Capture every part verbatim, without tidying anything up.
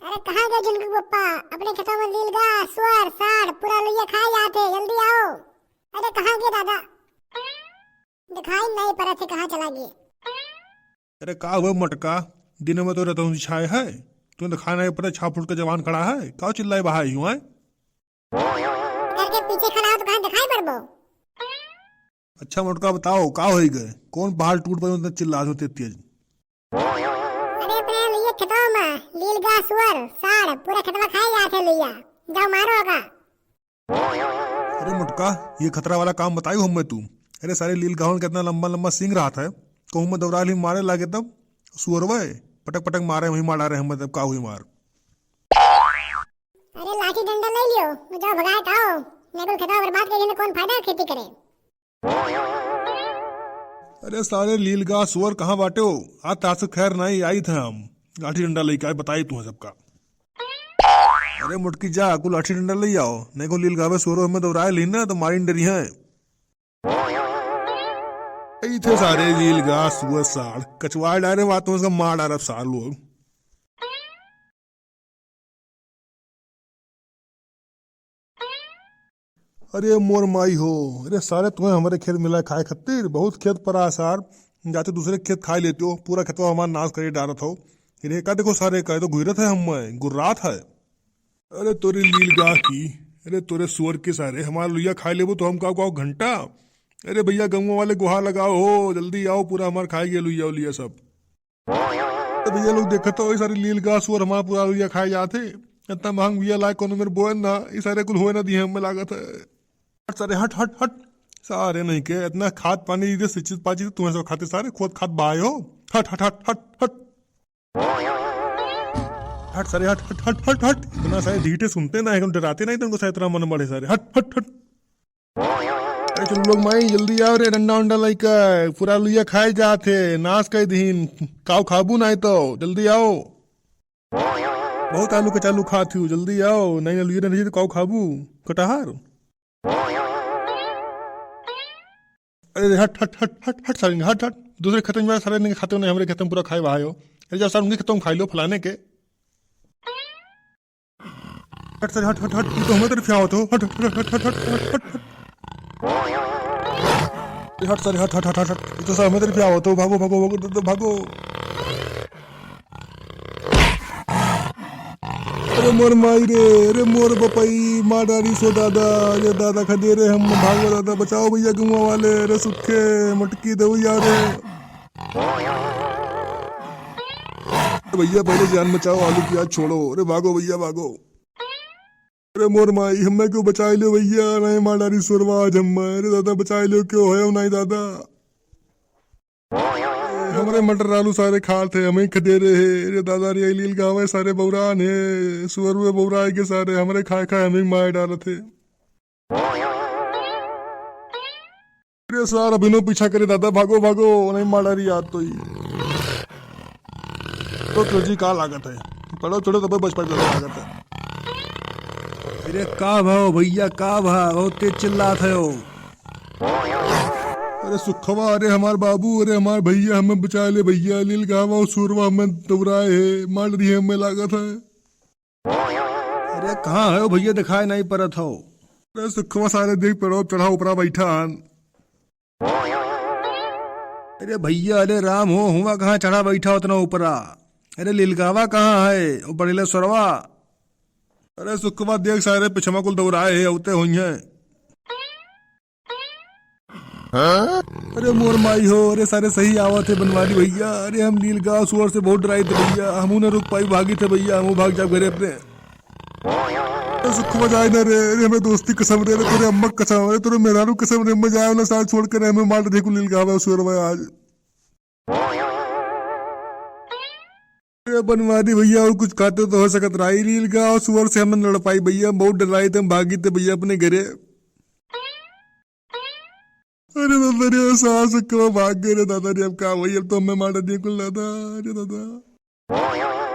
अरे कहाँ गए झुनकू पप्पा? अपने खेतवा में लीलगा, सुअर, साढ़, पूरा लुइया खाए जात है, जल्दी आओ। अरे कहाँ गए दादा? दिखाई नहीं पड़त है, कहाँ चला गए? अरे का हुआ मोटका, दिन में तो रतौंधी छाए है, तू तो खाए नहीं पड़े, छाप फूट के जवान खड़ा है, का चिल्लाए बहाए यूं है? घर के पीछे खड़ा हो तो कहाँ दिखाई पड़बो? अच्छा मोटका बताओ, का होई गए, कौन पहाड़ टूट पड़े, उतना चिल्लात हो तेज तेज? अरे अपने लुइया खेतवा में लीलगा, सुअर, साढ़, पूरा खेतवा खाए जात है लुइया, जाओ मारो ओका। अरे मोटका, ये खतरा वाला काम बताई हमें तू। अरे सारे लीलगावन के इतना लंबा लंबा सींग रहत है, कहूँ में दौड़ाइल ही मारे लागे तब सुअरवे पटक पटक मारे, वही मार डारे हमें, तब का हुई मार। अरे लाठी डंडा ले लियो, वो जाओ भगाए का हो, नहीं तो खेतवा बर्बाद करिए ना, कौन फायदा है खेती करे? अरे सारे लीलगा सुअर कहाँ बाटे हो? आज तासु खैर नहीं आई थे हम, लाठी डंडा लेके आए, बताई तुम्हें सबका। अरे मोटकी जा, कुल लाठी डंडा ले आओ, नहीं को लीलगावे सुअरो हमें दौड़ाए ली ना तो मारी डरी है। आई थे सारे लीलगा सुअर साढ़, कचवा डारे बात तुम सब मार डारब सार लोग। अरे मोर माई हो, अरे सारे तुम्हें हमारे खेत मिला खाए खातिर, बहुत खेत परा है सार, जाते दूसरे खेत खाए लेते हो, पूरा खेतवा हमारा नाश करे डारत हो। अरे का देखो सारे, कहे तो घुरत है हम, गुर्रात है। अरे तोरे लीलगा की, अरे तोरे सुअर के सारे, हमारा लुइया खाए लेबो तो हम का, का घंटा? अरे भैया गंगवा वाले गुहार लगाओ हो, जल्दी आओ, पूरा हमार खाए गए लुइया उलिया सब। तो भैया लोग देखत हो, ये सारे लीलगा सुअर हमारा पूरा लुइया खाए जात है। इतना महंग बिया लाए कोनो मेर बोए ना, ये सारे कुल होए ना दिए हमें लागत है। हट सारे, हट, हट, हट। सारे नहीं के इतना खाद पानी इधर सिंचित पाचित तुम्हें सब खाते सारे खोद खाद बहाए हो। हट, हट, हट, हट, हट। हट सारे, हट, हट, हट, हट, हट। इतना सारे धीटे सुनते ना, एकदम डराते नहीं, तुमको सारे इतना मन बढ़े सारे। हट, हट, हट। अरे चलो लोग माई, जल्दी आओ रे, डंडा उंडा लइका, पूरा लुइया खाए जात है, नाश कर दीन, काऊ खाबू नहीं तो, जल्दी आओ। बहुत आलू कचालू खात हूँ, जल्दी आओ, नहीं लुइया नहीं तो काऊ खाबू, कटहर। अरे हट, हट, हट, हट, हट, सारे हट, हट, दूसरे खेतन में सारे नहीं खाते हो, नहीं हमरे खेतन पूरा खाए बहाए हो। अरे जाओ सारे उनके खेतन में खाई लो फलाने के। हट सारे, हट, हट, हट, ये तो हमें तरफ आवत हो। हट, हट, हट। ये हट सारे, हट, हट, हट, हट, हट, ये तो सब हमें तरफ आवत हो। भागो, भागो, भागो, भागो। अरे मोर माई रे, अरे मोर बपई, मार डारी सो दादा, अरे दादा खदे रे, हम भागो दादा, बचाओ भैया गौवा वाले, अरे सुखे, मटकी दे यार रे। अरे भैया पहले जान बचाओ, आलू प्याज छोड़ो, अरे भागो भैया भागो। अरे मोर माई, हमें क्यों बचाई लो भैया, नहीं मार डारी सुअरवा आज हमें। अरे दादा बचाई लो, क्यों है नहीं दादा। हमरे मटर आलू सारे खात है, हमें खदेरे है। अरे दादा रे, लीलगावे सारे बौरान है, सुअरुए बौराए के सारे हमरे खाए खाए हमें मार डालत है। अरे सार, अभिनो पीछा करे दादा, भागो, भागो, नहीं मार डारी यार तो ही। तो, तो जी का लागत है, पड़ो चढ़ो तब बच पाए दादा लागत है। अरे का भाव भैया, का भाव, बहुत तेज चिल्लात है हो। अरे सुखवा, अरे हमार बाबू, अरे हमार भैया, हमें बचा ले भैया, लीलगावा और सुअरवा हमें दौड़ाए है, मार डारी हमें लागत है। अरे कहाँ है भैया, दिखाई नहीं पड़त हो। अरे सुखवा सारे देख पड़ो, चढ़ा ऊपरा बैठा हन। अरे भैया, अरे राम हो, हुआ कहाँ चढ़ा बैठा उतना ऊपरा? अरे लीलगावा कहाँ है, वो बड़ीला सुअरवा? अरे सुखवा देख सारे पिछवा कुल दौड़ाए है, औते हुई हैं। अरे मोर माई हो, अरे सारे सही आवत है बनवारी भैया। अरे हम लीलगावा सुअर से बहुत डराई थे भैया, हमू न रुक पाई, भागी थे भैया, हमू भाग जाब घरे अपने। अरे सुखवा जाए ना रे, अरे हमें दोस्ती कसम रे, अरे तोरे अम्मा कसम, अरे तोरे मेहरारू कसम रे, मैं जाए ना साथ छोड़ कर हमें मार दे कुल लीलगावा सुअरवा आज। अरे बनवारी भैया, और कुछ खाते तो हो सकत रहा, ई लीलगावा सुअर से हम न लड़ पाई भैया, हम बहुत डराई थे, हम भागी थे भैया अपने घरे। अरे दादा रे, सास कब भाग गए रे दादा रे, अब का भैया, अब तो हमें मार दिए कुल दादा, अरे दादा।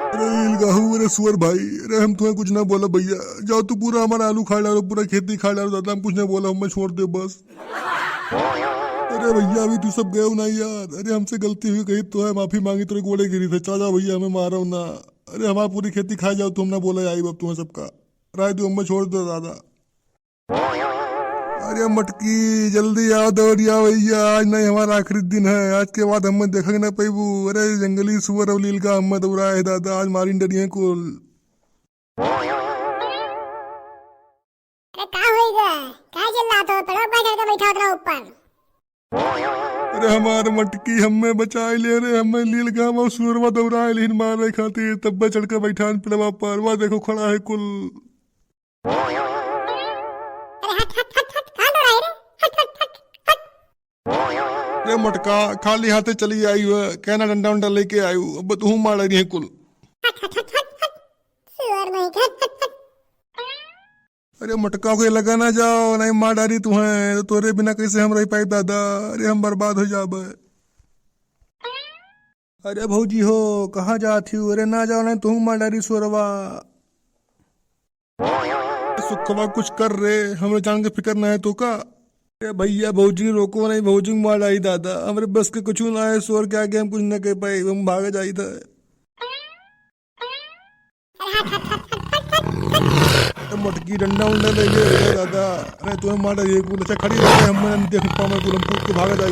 अरे लीलगाहू, अरे सुअर भाई, अरे हम तुम्हें कुछ ना बोला भैया, जाओ तू पूरा हमारा आलू खा डालो, पूरा खेती खा डालो दादा, हम कुछ ना बोला, हमें छोड़ दे बस। अरे भैया अभी तू सब गए हो ना यार, अरे हमसे गलती हुई कही तो है, माफी मांगी तेरे गोड़े गिरी थे, चला जाओ भैया, हमें मारो ना। अरे हमार पूरी खेती खाए जाओ, तुम ना बोले आई अब तुम्हें सबका। राय तू हमें छोड़ दे दादा। अरे मटकी, जल्दी आओ, दौड़ी आओ भैया, आज नहीं हमारा आखिरी दिन है, आज के बाद हमें देखे ना पैबू। अरे जंगली सुअर और लीलगाय हमें दौड़ा है दादा, आज मारिन डरिए कुल। अरे का होई गा? काहे चिल्लात हो? पेड़वा पे चढ़ के बैठा उतरा ऊपर। अरे हमार मटकी, हमें बचाए ले रे, हमें लीलगाय और सुअरवा दौड़ाए लेहिन मारे खातिर, तब्बे चढ़ के बैठान पेड़वा पर। वा देखो खड़ा है कुल। अरे हट, हट, हट, हट, कहाँ दौड़ाए रे? हट, हट, हट, हट। रे मटका, खाली हाथे चली आई हुआ, कहना डंडा उंडा लेके आई हूँ, अब तू मार रही है कुल। हट, हट, हट, हट, हट। सुअर नहीं के, हट, हट, हट। अरे मटका के लगा ना जाओ, नहीं मार डारी तुहें, तो तोरे बिना कैसे हम रह पाई दादा? अरे हम बर्बाद हो जाबे। अरे भौजी हो, कहाँ जात ही? अरे ना जाओ, नहीं तुहूँ मार डारी सोरवा। सुखवा कुछ कर रे, हमरे जान के फिकर ना है तो का? अरे भैया भौजी रोको नहीं, भौजी मार डारी दादा, हमरे बस के कुछ ना है, सोर के आगे हम कुछ ना कह पाए, हम भाग जाई था। ए, मटकी डंडा उंडा ले ले रे दादा। अरे तुम्हें मार ये कुल, अच्छा खड़ी रह, हम देख पावे कुल, हम कूद के भागा जाए।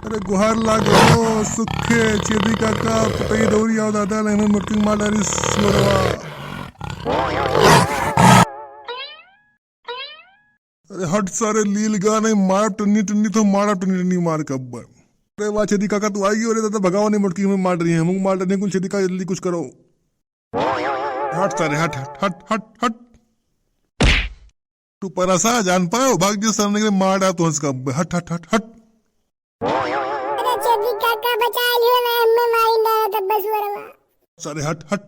अरे गुहार लागो सुखे छेदी काका, पतई दौड़ी आओ दादा, नहीं मैं मटकी मार डारी सुअरवा। अरे हट सारे लीलगाय, नहीं मारब टन्नी टन्नी तो मारब टन्नी टन्नी मार के अब्बर। अरे वाह छेदी काका तू आई गयो रे दादा, भगाओ नहीं मटकी हमें मार रही है, हम मार रही है कुल। छेदी काका जल्दी कुछ करो। हट सारे हट हट हट हट हट। तू परासा जान पायो, भाग जियो सारे, मार डार तू हंस का अब्बर। हट हट हट हट। अरे छेदी काका बचा लियो ना, हमें मारिन डारा तब बस वरवा। सारे हट हट।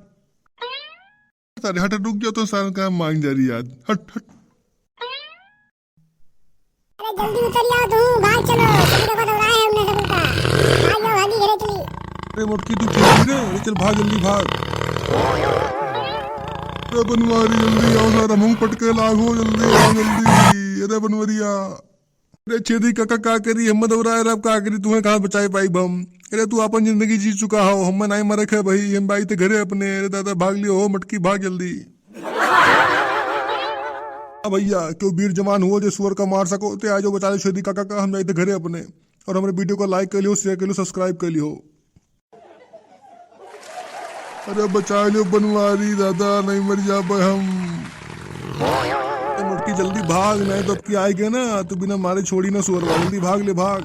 सारे हट, रुक जाओ तो सारे का मांग जा रही यार। हट हट। अरे जल्दी उतर जाओ तू, भाग चलो, छेदी काका दौड़ाए हमने सब का। भाग जाओ, भागी घरे चली। अरे मोटकी तू खेल रे, अरे चल भाग जल्दी भाग। अरे बनवारी जल्दी आओ सारे, मुंह पटके लागो, जल्दी आओ जल्दी। अरे बनवरिया। अरे छेदी काका का करी, हम दौड़ाए रब का करी, तुम्हें कहाँ बचाए पाई हम? अरे तू अपन जिंदगी जी चुका हो, हम नहीं मरक है भाई, हम भाई ते घरे अपने। अरे दादा भाग लियो हो मटकी, भाग जल्दी। अब भैया क्यों वीर जवान हुओ जो सुअर का मार सको, ते आजो बचा ले छेदी काका का, हम जाइते घरे अपने। और हमारे वीडियो को लाइक कर लियो, शेयर कर लियो, सब्सक्राइब कर लियो। अरे बचा लियो बनवारी दादा, नहीं मर जाबे हम। ए मोटकी जल्दी भाग, नहीं तो अब की आएगे ना, तू बिना मारे छोड़ी ना सुअरवा, जल्दी भाग ले भाग।